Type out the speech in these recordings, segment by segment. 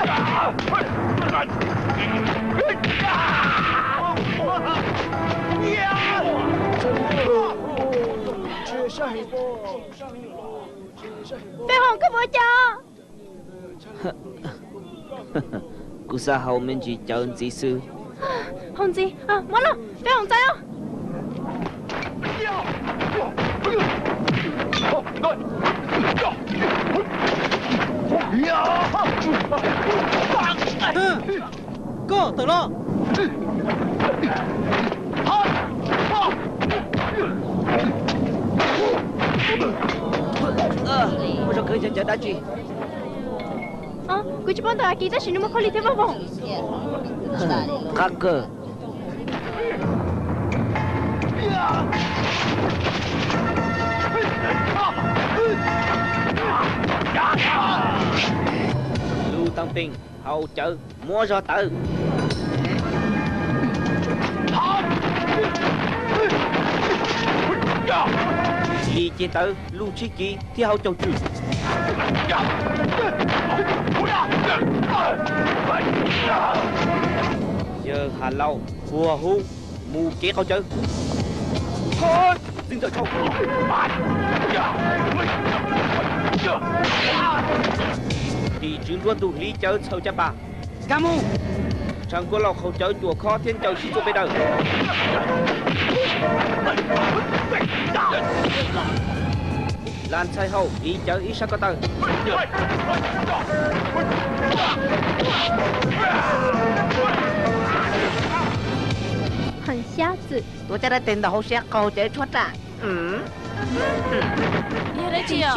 Fej Hoom, koj puas ua cas? Kuv xav haus me ntsis cawv ntxiv xwb. Haus ntxiv, muab los, Fej Hoom txais os. Koj tawm los. Muaj zog kawg yog cawv dab tsi? Kuv tsis paub ntawm As Kiv tab sis nws muaj khaub lig thiab voj voog. Qab kawg. Lub taab peeg haus cawv muab zog tawv. Li ceg tawv luj tshib kiv thiab haus caug tswm. Yawg Has Lauj, Huas Hub, mus kev qaug cawv. Tim tswv nruab ntug hliv cawv txhaws caj pas. Kab mus. Tshav nkuaj lauj qaug cawv cuam khob thiab ncaws sib txuas pes daws. Las ntxhais hau hliv cawv ib sab ko taw. Heev xyab txwm. Tuav caj dab tes ntawm hauv siab qaug cawv tshuab raj. Yog dab tsi os?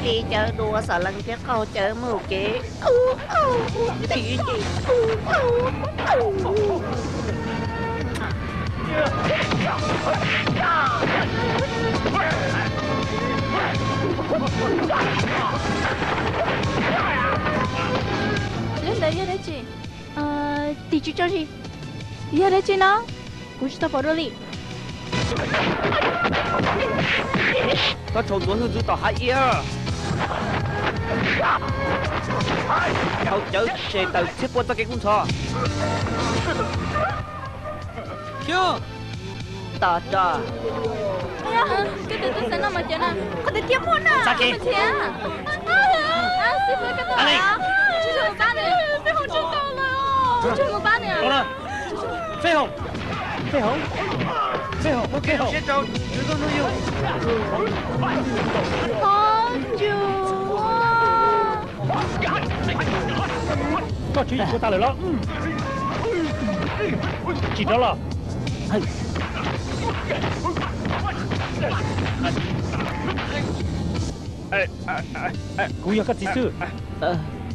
Hliv cawv dua, xam lees thiab qaug cawv mus kev. Lub ntawd yog dab tsi? Tim tswv tso zis. Yog dab tsi no? Kuv tsis tau pom dua li. Koj txhaum ntxuav hwj txwv tom hav iab. Haus cawv tshem tawm txhiab pua txoj kev kub ntxhov. Khiv. Tos tso. Koj tus tub xeev no mas cawv na. Qhov tiag tiag muaj na. Xav kev. Fej Hoom, Fej Hoom, Fej Hoom, Fej Hoom. Koj tswv yim tua tas lawm los? Tsis rov los. Kuv yog koj txiv xwb.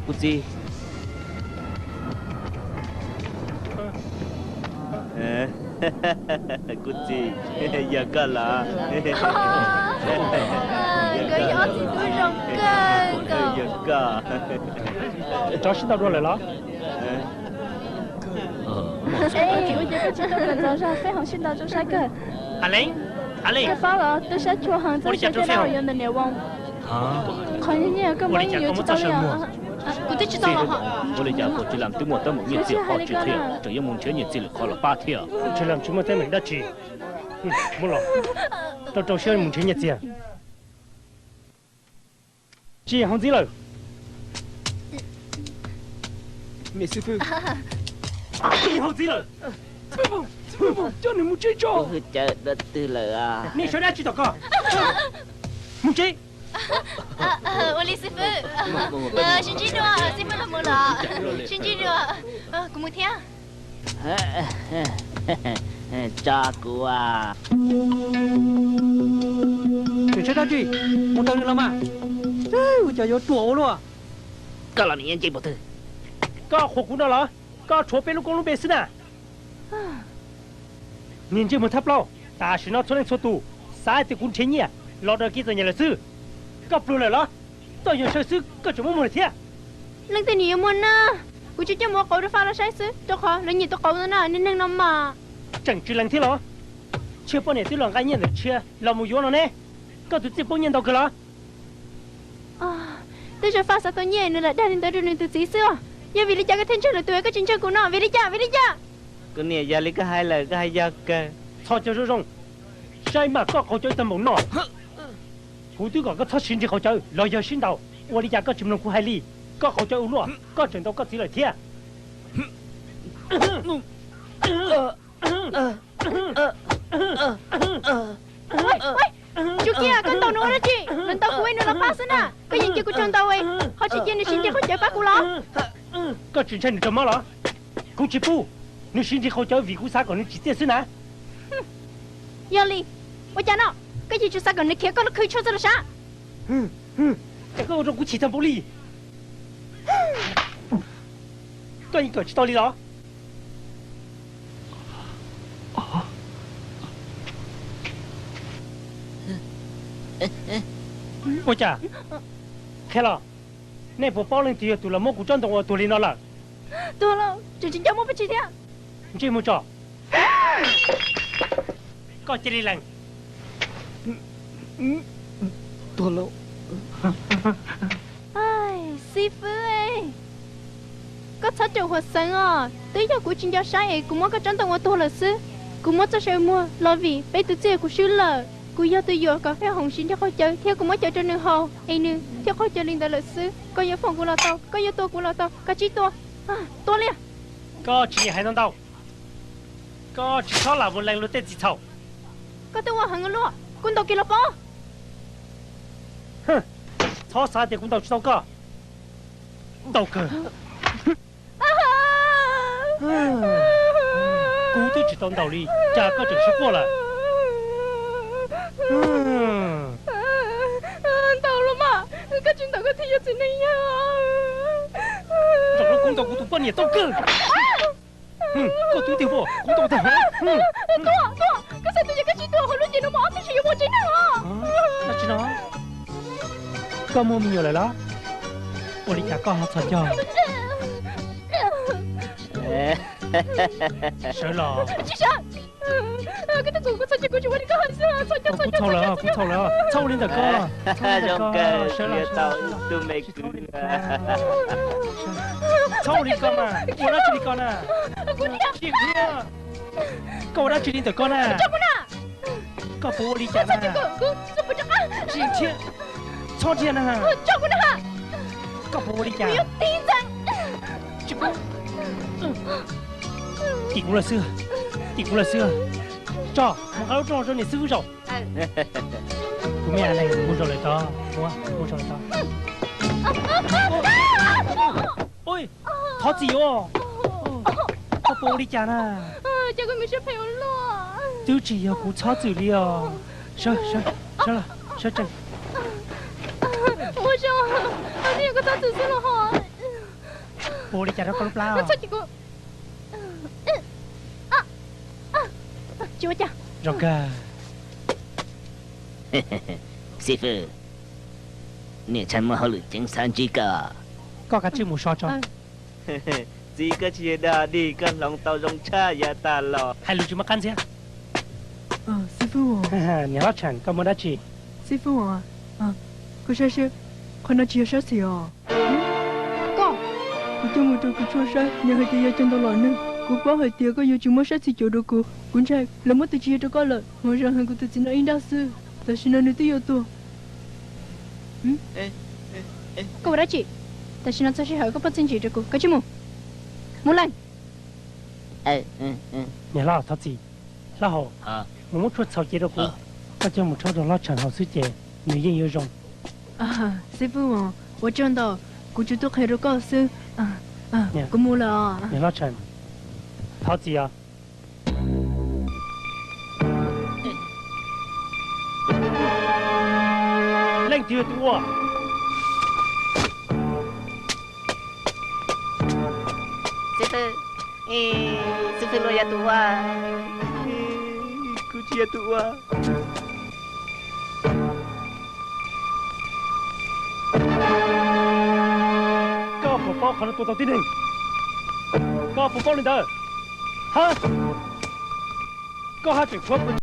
Kuv txiv. Kuv txiv, yog koj los? Nkawd yog ob txiv tub zoo kawg nkaus. Yog koj. Tso sib ntaus dua lawm los? Ua cas koj tsis tau kawm ntxov zog, Fej Hoom sib ntaus zoo sab kawg. Koj paub los, tub sab tshua heev txog saib tej dab uas yuav ntawm niam Voos. Qhov nyiaj koj muab yeej yuav tsis tau li os. Kuv twb tsis tau los hos. Ua li cas pog Tswv Lam twb muaj teeb meem nyiaj txiag ho tsis qhia, tseem yuav mus nrhiav nyiaj txiag lwm qhov los pab thiab? Tswv Lam tsis muaj teeb meem dab tsi. Mus los, rau rau siab mus nrhiav nyiaj txiag. Tsis haus ntxiv lawm. Tsis haus ntxiv lawm. Coj nws mus tsev tso. Hwj cawv dua twg lawm? Nej sawv dab tsi tom ko? Mus tsev. Ua li xib fwb, sib ntsib dua, xib fwb los mus los, sib ntsib dua, kuv mus thiab. Tso kuv. Nws tshaib dab tsi? Mus taws nws los mas. Ua cas yuav ruam ua luaj? Koj los niam nce npaum twg? Koj qhuas kuv no los? Koj tshuav peb lub koob lub npe xwb na. Niag ntsej muag thab plaub, tam sim no txhua leej txhua tus xav hais tias kuv nrhiav nyiaj los daws kev txom nyem lawm xwb. Koj pluag lawm los? Txoj yog saw xwb koj tseem muab muag lawm thiab. Leej twg nws yuav muaj nab? Kuv tsuas coj mus ua qauv rau Faj los saib xwb, rau qhov lawv nyiam tus qauv ntawd na, niag neeg no mas. Tseem tsis lees thiab los? Tshiab poj niam twb los nqa nyiaj ntawm Tshiab los mus yuav no ne, koj tus txiaj pub nyiaj ntau kawg los? Tej zaum Faj xav tau nyiaj nws lam dag li ntawd rau nws tus txiv xwb os. Yog vim li cas koj thiaj ntseeg lwm tus, koj tsis ntseeg kuv no? Vim li cas? Vim li cas? Kuv niam, yog li koj hais lawm, koj hais yog kawg. Txhob cov zoo zoo, saib mas koj qaug cawv tag npaum no. Kuv twb kom koj txhob sib nrig qaug cawv los yog sib ntaus, ua li cas koj tsis mloog kuv hais li? Koj qaug cawv ua luaj, koj tseem ntaus koj txiv lawm thiab. Tsuas cia koj ntaus nws ua dab tsi? Nws ntaus kuv es nws los pab xwb na. Koj yeej cia kuv raug ntaus es ho tsis cia nws sib nrig qaug cawv pab kuv los? Koj tsis ntshai nws raug mob los? Kuv tsis pub nws sib nrig qaug cawv vim kuv xav kom nws tsim txiaj xwb na. Yog li, ua cas no? Koj yeej tsuas xav kom nws khiav koj lub khw tshuaj txog los sav. Cas koj ua rau kuv chim tag npaum li. Koj yeej kawm tsis tau li los? Ua cas? Qhia los, nej puas paub leej twg yog tus los muab kuv tsob ntoo ua tuag li no lawm? Tuag los tseem tsis nco muaj pab tsi thiab. Ntsej muag tso. Koj cia li lees. Tuag lauj. Xib fwb, koj txhob raug huam xeev os. Twb yog kuv tsis nco saib es kuv muab koj tsob ntoo ua tuag lawm xwb. Kuv muab txoj saw muag los vim peb tus txiaj kuv swb lawm. Kuv yog tus yuam kom Faj Hoom sib nrig qaug cawv thiab kuv muab cawv rau nws haus es nws thiaj qaug cawv li ntawd lawm xwb. Koj yuav foom kuv los tau, koj yuav tua kuv los tau, koj cia li tua. Tua li. Koj tsis nyiam hais ntau ntau. Koj tsis txhob lam mus lees luag tej txim txhaum. Koj twb ua heev ua luaj, kuv ntaus kiag los pov. Txhob xav tias kuv ntaus tsis tau koj. Ntaus kawg. Kuv twb tsis tau ntaus li, cas koj tseem sib quaj lawm? Ntaus los mas, koj tsis ntaus koj thiaj yog txiv neej yawg. Zaum no kuv ntaus kuv tus poj niam tau kawg. Koj twb tiag, kuv tau tag. Tuaj, tuaj, koj xav tias yog koj tsis tuaj hauv lub cev no mas ob tug tsis yuav muaj tsev neeg os. Dab tsi no? Koj muaj me nyuam lawm los? Ua li cas koj ho txhos caug? Sawv los. Tsis sawv. Koj twb kom kuv txhob coj, kuv tsis ua li koj hais xwb. Kuv txhaum lawm, kuv txhaum lawm, txhob ua li ntawm koj, txhob ua li ntawm koj, sawv los, sawv los. Txhob ua li koj mas, ua dab tsi li koj na? Koj ua dab tsi li ntawm koj na? Koj puas ua li cas na? Tsis thiab, txhob dhia na. Koj puas ua li cas? Tim kuv lawm xwb, tim kuv lawm xwb. Tso, mus nqa lub rooj rau niam xib fwb zaum. Tus me a neeg mus zaum lawm tod, mus zaum lawm tod. Thov txim os, koj puas ua li cas na? Twb tsis yog kuv txhob txwm li os. Sawv, sawv, sawv los, sawv tsees. Ua zoo, twb yog koj txhob txwm xwb los ho. Puas ua li cas rau koj lub plab? Tsis ua cas. Zoo kawg. Xib fwb, niam ntxhais muaj hauj lwm ceev xav ntsib koj. Koj kav tsij mus so tso. Txiv, koj tsis yog dag dig, koj hloov tau zoo tshaj yav tas los. Hais lus tsis muaj qab ntxhiab. Xib fwb, niam hlob Tsheem, koj muaj dab tsi? Xib fwb, koj saib seb, qhov no tsis yog sab txhim os. Koj, kuv coj mus rau kuv tshuaj saib, nws hais tias yog cog ntau los neeg. Kuv paub hais tias koj yuav tsis muab sab txhim cuav rau kuv, kuv ntshai lawv muab tus tsis yog rau koj lawm. Hmoov zoo heev kuv tus txiv no ib nrab xwb, tam sim no nws twb yuav tuag. Koj ua dab tsi? Tam sim no txog sij hawm koj poj txiaj ntsim rau kuv, koj tsij mus. Mus leej. Niam hlob Thov Txim, hlob Hauv, mus muab tshuaj txhaus cev rau kuv. Koj coj mus rhaub rau hlob Tsheem haus xwb ces nws yeej yuav zoo. Xib fwb, ua tsaug ntau, kuv tsuas tuaj qhia rau koj xwb. Kuv mus lawm. Niam hlob Tsheem, Thov Txim os. Leej twg yog tus ua? Xib fwb, xib fwb, luag yog tus ua. Kuv tsis yog tus ua. Koj puas Qhov no tua tau tib neeg, koj puas paub li ntawd? Ha, koj haj tseem tshuav puas